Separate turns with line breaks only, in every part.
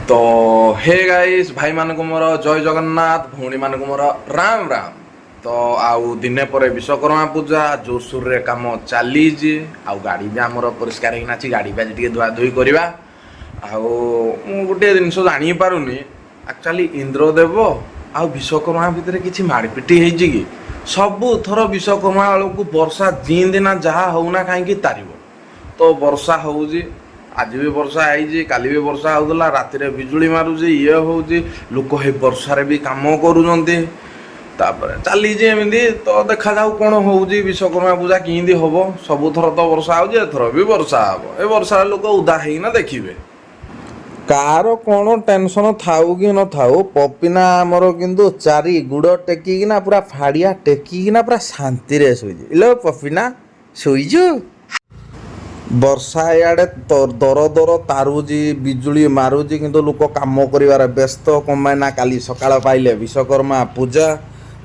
ତ ହେ ଗାଇସ୍, ଭାଇମାନଙ୍କୁ ମୋର ଜୟ ଜଗନ୍ନାଥ, ଭଉଣୀମାନଙ୍କୁ ମୋର ରାମ ରାମ। ତ ଆଉ ଦିନେ ପରେ ବିଶ୍ୱକର୍ମା ପୂଜା, ଜୋରସୋରରେ କାମ ଚାଲିଛି। ଆଉ ଗାଡ଼ି ବି ଆମର ପରିଷ୍କାର ହେଇକିନା ଅଛି। ଗାଡ଼ି ବି ଆଜି ଟିକେ ଧୁଆ ଧୁଇ କରିବା। ଆଉ ମୁଁ ଗୋଟିଏ ଜିନିଷ ଜାଣିପାରୁନି, ଆକ୍ଚୁଆଲି ଇନ୍ଦ୍ରଦେବ ଆଉ ବିଶ୍ୱକର୍ମା ଭିତରେ କିଛି ମାଡ଼ପିଟି ହେଇଛି କି? ସବୁ ଥର ବିଶ୍ୱକର୍ମା ବେଳକୁ ବର୍ଷା ଯିନ୍ତି ନା ଯାହା ହଉନା କାହିଁକି ତାରିବ। ତ ବର୍ଷା ହଉଛି, ଆଜି ବି ବର୍ଷା ହେଇଛି, କାଲି ବି ବର୍ଷା ହଉଥିଲା, ରାତିରେ ବିଜୁଳି ମାରୁଛି, ଇଏ ହଉଛି, ଲୋକ ହେଇ ବର୍ଷାରେ ବି କାମ କରୁଛନ୍ତି। ତାପରେ ଚାଲିଛି ଏମିତି। ତ ଦେଖାଯାଉ କ'ଣ ହଉଛି, ବିଶ୍ୱକର୍ମା ପୂଜା କେମିତି ହବ। ସବୁଥର ତ ବର୍ଷା ହଉଛି, ଏଥର ବି ବର୍ଷା ହବ। ଏ ବର୍ଷାରେ ଲୋକ ଉଦା ହେଇକିନା ଦେଖିବେ। କାହାର କ'ଣ ଟେନସନ୍ ଥାଉ କି ନଥାଉ, ପପିନା ଆମର କିନ୍ତୁ ଚାରି ଗୁଡ଼ ଟେକିକିନା, ପୁରା ଫାଡ଼ିଆ ଟେକିକିନା ପୁରା ଶାନ୍ତିରେ ଶୋଇଛି। ଇଲୋ ପପିନା, ଶୋଇଛୁ? ବର୍ଷା ଇଆଡ଼େ ଦର ଦର ତାରୁଛି, ବିଜୁଳି ମାରୁଛି, କିନ୍ତୁ ଲୋକ କାମ କରିବାରେ ବ୍ୟସ୍ତ। କ'ଣ ପାଇଁ ନା କାଲି ସକାଳ ପାଇଲେ ବିଶ୍ୱକର୍ମା ପୂଜା।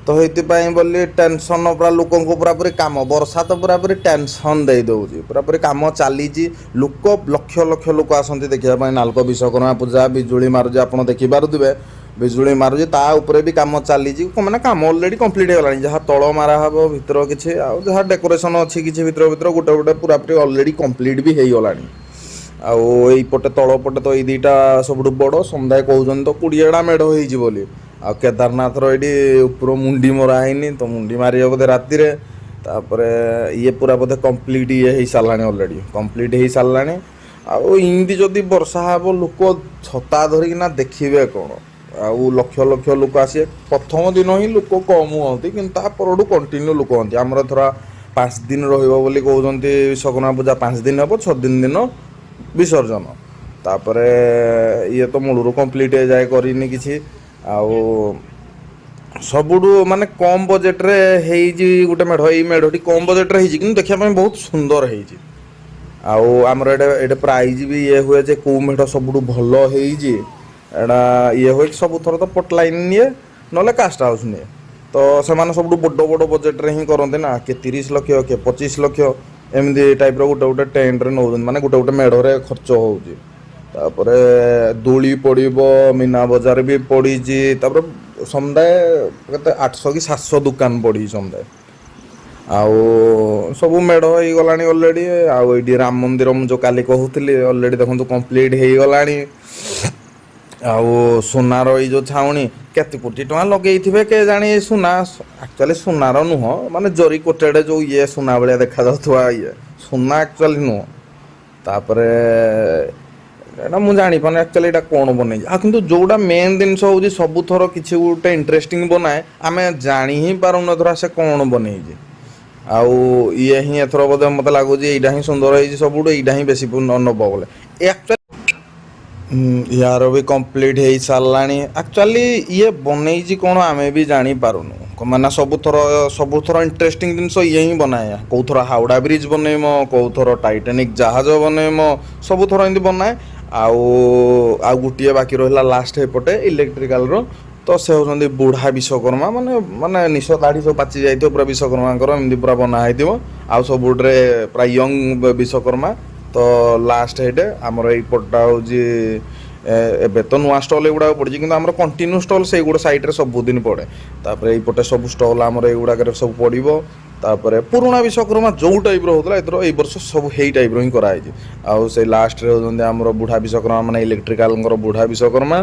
ତ ସେଇଥିପାଇଁ ବୋଲି ଟେନସନ୍ ପୁରା ଲୋକଙ୍କୁ, ପୁରାପୁରି କାମ। ବର୍ଷା ତ ପୁରାପୁରି ଟେନସନ୍ ଦେଇ ଦେଉଛି। ପୁରାପୁରି କାମ ଚାଲିଛି। ଲୋକ ଲକ୍ଷ ଲକ୍ଷ ଲୋକ ଆସନ୍ତି ଦେଖିବା ପାଇଁ ନାଲକୋ ବିଶ୍ୱକର୍ମା ପୂଜା। ବିଜୁଳି ମାରୁଛି, ଆପଣ ଦେଖିପାରୁଥିବେ, ବିଜୁଳି ମାରୁଛି, ତା ଉପରେ ବି କାମ ଚାଲିଛି। କ'ଣ ମାନେ କାମ ଅଲରେଡ଼ି କମ୍ପ୍ଲିଟ୍ ହେଇଗଲାଣି। ଯାହା ତଳ ମାରା ହବ, ଭିତର କିଛି, ଆଉ ଯାହା ଡେକୋରେସନ୍ ଅଛି କିଛି ଭିତର ଭିତର ଗୋଟେ ଗୋଟେ, ପୁରାପୁରି ଅଲରେଡ଼ି କମ୍ପ୍ଲିଟ୍ ବି ହେଇଗଲାଣି। ଆଉ ଏଇପଟେ ତଳ ପଟେ ତ ଏଇ ଦୁଇଟା ସବୁଠୁ ବଡ଼। ସମୁଦାୟ କହୁଛନ୍ତି ତ 20ଟା ମେଢ଼ ହେଇଛି ବୋଲି। ଆଉ କେଦାରନାଥର ଏଇଠି ଉପର ମୁଣ୍ଡି ମରା ହେଇନି, ତ ମୁଣ୍ଡି ମାରିବ ବୋଧେ ରାତିରେ। ତାପରେ ଇଏ ପୁରା ବୋଧେ କମ୍ପ୍ଲିଟ୍ ଇଏ ହେଇସାରିଲାଣି, ଅଲରେଡ଼ି କମ୍ପ୍ଲିଟ୍ ହେଇସାରିଲାଣି। ଆଉ ଏମିତି ଯଦି ବର୍ଷା ହେବ, ଲୋକ ଛତା ଧରିକିନା ଦେଖିବେ କ'ଣ? ଆଉ ଲକ୍ଷ ଲକ୍ଷ ଲୋକ ଆସିବେ। ପ୍ରଥମ ଦିନ ହିଁ ଲୋକ କମ୍ ହୁଅନ୍ତି, କିନ୍ତୁ ତା ପରଠୁ କଣ୍ଟିନ୍ୟୁ ଲୋକ ହୁଅନ୍ତି। ଆମର ଏଥର 5 ଦିନ ରହିବ ବୋଲି କହୁଛନ୍ତି। ବିଶ୍ୱକର୍ମା ପୂଜା 5 ଦିନ ହେବ, 6 ଦିନ ଦିନ ବିସର୍ଜନ। ତାପରେ ଇଏ ତ ମୂଳରୁ କମ୍ପ୍ଲିଟ୍ ଏଯାଏ କରିନି କିଛି। ଆଉ ସବୁଠୁ ମାନେ କମ୍ ବଜେଟ୍ରେ ହେଇଛି ଗୋଟେ ମେଢ଼। ଏଇ ମେଢ଼ଟି କମ୍ ବଜେଟ୍ରେ ହେଇଛି, କିନ୍ତୁ ଦେଖିବା ପାଇଁ ବହୁତ ସୁନ୍ଦର ହେଇଛି। ଆଉ ଆମର ଏଇଟା ପ୍ରାଇଜ୍ ବି ଇଏ ହୁଏ ଯେ କେଉଁ ମେଢ଼ ସବୁଠୁ ଭଲ ହେଇଛି। ଏଇଟା ଇଏ ହୁଏ କି ସବୁଥର ତ ପଟଲାଇନ୍ ନିଏ, ନହେଲେ କାଷ୍ଟ ହାଉସ୍ ନିଏ। ତ ସେମାନେ ସବୁଠୁ ବଡ଼ ବଡ଼ ବଜେଟ୍ରେ ହିଁ କରନ୍ତି ନା, କିଏ 30 ଲକ୍ଷ, କିଏ 25 ଲକ୍ଷ, ଏମିତି ଟାଇପ୍ର ଗୋଟେ ଗୋଟେ ଟେଣ୍ଟରେ ନେଉଛନ୍ତି, ମାନେ ଗୋଟେ ଗୋଟେ ମେଢ଼ରେ ଖର୍ଚ୍ଚ ହେଉଛି। ତାପରେ ଦୋଳି ପଡ଼ିବ, ମୀନା ବଜାର ବି ପଡ଼ିଛି। ତାପରେ ସମୁଦାୟ କେତେ 800 କି 700 ଦୋକାନ ପଡ଼ିଛି ସମୁଦାୟ। ଆଉ ସବୁ ମେଢ଼ ହେଇଗଲାଣି ଅଲରେଡ଼ି। ଆଉ ଏଇଠି ରାମ ମନ୍ଦିର ମୁଁ ଯେଉଁ କାଲି କହୁଥିଲି, ଅଲରେଡ଼ି ଦେଖନ୍ତୁ କମ୍ପ୍ଲିଟ୍ ହେଇଗଲାଣି। ଆଉ ସୁନାର ଏଇ ଯେଉଁ ଛାଉଣି, କେତେ କୋଟି ଟଙ୍କା ଲଗେଇଥିବେ କେଜାଣି। ଏ ସୁନା ଆକ୍ଚୁଆଲି ସୁନାର ନୁହଁ, ମାନେ ଜରି କୋଟେଡ଼ ଯେଉଁ ଇଏ ସୁନା ଭଳିଆ ଦେଖାଯାଉଥିବା, ଇଏ ସୁନା ଆକ୍ଚୁଆଲି ନୁହଁ। ତାପରେ ଏଇଟା ମୁଁ ଜାଣିପାରୁନି ଆକ୍ଚୁଆଲି ଏଇଟା କ'ଣ ବନେଇଛି। ଆଉ କିନ୍ତୁ ଯୋଉଟା ମେନ୍ ଜିନିଷ ହେଉଛି, ସବୁଥର କିଛି ଗୋଟେ ଇଣ୍ଟରେଷ୍ଟିଂ ବନାଏ, ଆମେ ଜାଣି ହିଁ ପାରୁନୁ ଏଥର ସେ କ'ଣ ବନେଇଛି। ଆଉ ଇଏ ହିଁ ଏଥର ବୋଧେ ମୋତେ ଲାଗୁଛି ଏଇଟା ହିଁ ସୁନ୍ଦର ହେଇଛି ସବୁଠୁ, ଏଇଟା ହିଁ ବେଶୀ ନବ ବୋଲେ ଏ ଆକ୍ଚୁଆଲି ୟାର ବି କମ୍ପ୍ଲିଟ୍ ହେଇ ସାରିଲାଣି। ଆକ୍ଚୁଆଲି ଇଏ ବନେଇଛି କ'ଣ, ଆମେ ବି ଜାଣିପାରୁନୁ। ମାନେ ସବୁଥର ସବୁଥର ଇଣ୍ଟରେଷ୍ଟିଂ ଜିନିଷ ଇଏ ହିଁ ବନାଏ। କେଉଁଥର ହାଉଡ଼ା ବ୍ରିଜ୍ ବନେଇବ, କେଉଁଥର ଟାଇଟାନିକ୍ ଜାହାଜ ବନେଇବ, ସବୁଥର ଏମିତି ବନାଏ। ଆଉ ଆଉ ଗୋଟିଏ ବାକି ରହିଲା ଲାଷ୍ଟ ଏପଟେ ଇଲେକ୍ଟ୍ରିକାଲର। ତ ସେ ହେଉଛନ୍ତି ବୁଢ଼ା ବିଶ୍ୱକର୍ମା, ମାନେ ମାନେ ନିଶ ଦାଢ଼ି ସବୁ ପାଚି ଯାଇଥିବ ପୁରା ବିଶ୍ୱକର୍ମାଙ୍କର, ଏମିତି ପୁରା ବନା ହେଇଥିବ। ଆଉ ସବୁଥିରେ ପୁରା ୟଙ୍ଗ ବିଶ୍ୱକର୍ମା। ତ ଲାଷ୍ଟ ହେଇଟେ ଆମର ଏଇପଟଟା ହେଉଛି। ଏବେ ତ ନୂଆ ଷ୍ଟଲ୍ ଏଗୁଡ଼ାକ ପଡ଼ିଛି, କିନ୍ତୁ ଆମର କଣ୍ଟିନ୍ୟୁ ଷ୍ଟଲ୍ ସେଇଗୁଡ଼ା ସାଇଡ଼୍ରେ ସବୁଦିନ ପଡ଼େ। ତାପରେ ଏଇପଟେ ସବୁ ଷ୍ଟଲ୍ ଆମର ଏଇଗୁଡ଼ାକରେ ସବୁ ପଡ଼ିବ। ତାପରେ ପୁରୁଣା ବିଶ୍ୱକର୍ମା ଯେଉଁ ଟାଇପ୍ର ହେଉଥିଲା, ଏଥର ଏଇ ବର୍ଷ ସବୁ ହେଇ ଟାଇପ୍ର ହିଁ କରାହେଇଛି। ଆଉ ସେଇ ଲାଷ୍ଟରେ ହେଉଛନ୍ତି ଆମର ବୁଢ଼ା ବିଶ୍ୱକର୍ମା, ମାନେ ଇଲେକ୍ଟ୍ରିକାଲଙ୍କର ବୁଢ଼ା ବିଶ୍ୱକର୍ମା।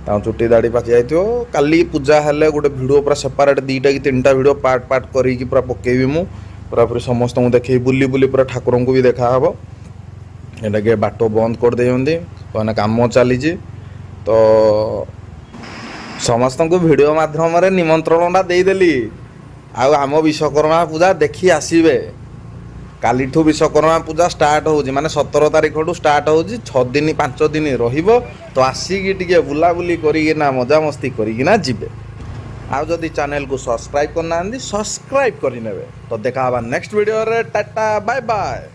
ତାଙ୍କ ଚୁଟି ଦାଢ଼ି ପାଚି ଯାଇଥିବ। କାଲି ପୂଜା ହେଲେ ଗୋଟେ ଭିଡ଼ିଓ ପୁରା ସେପାରେଟ୍, ଦୁଇଟା କି ତିନିଟା ଭିଡ଼ିଓ ପାର୍ଟ ପାର୍ଟ କରିକି ପୁରା ପକେଇବି ମୁଁ। ପୁରାପୁରି ସମସ୍ତଙ୍କୁ ଦେଖେଇବି ବୁଲି ବୁଲି, ପୁରା ଠାକୁରଙ୍କୁ ବି ଦେଖାହବ। ଏଇଟା ବାଟ ବନ୍ଦ କରିଦେଇଛନ୍ତି, ମାନେ କାମ ଚାଲିଛି। ତ ସମସ୍ତଙ୍କୁ ଭିଡ଼ିଓ ମାଧ୍ୟମରେ ନିମନ୍ତ୍ରଣଟା ଦେଇଦେଲି। ଆଉ ଆମ ବିଶ୍ୱକର୍ମା ପୂଜା ଦେଖି ଆସିବେ। କାଲିଠୁ ବିଶ୍ୱକର୍ମା ପୂଜା ଷ୍ଟାର୍ଟ ହେଉଛି, ମାନେ 17 ତାରିଖଠୁ ଷ୍ଟାର୍ଟ ହେଉଛି, 6 ଦିନ 5 ଦିନ ରହିବ। ତ ଆସିକି ଟିକେ ବୁଲାବୁଲି କରିକିନା, ମଜାମସ୍ତି କରିକିନା ଯିବେ। ଆଉ ଯଦି ଚ୍ୟାନେଲକୁ ସବସ୍କ୍ରାଇବ୍ କରିନାହାନ୍ତି, ସବସ୍କ୍ରାଇବ୍ କରିନେବେ। ତ ଦେଖା ହେବା ନେକ୍ସଟ ଭିଡ଼ିଓରେ। Tata, bye bye.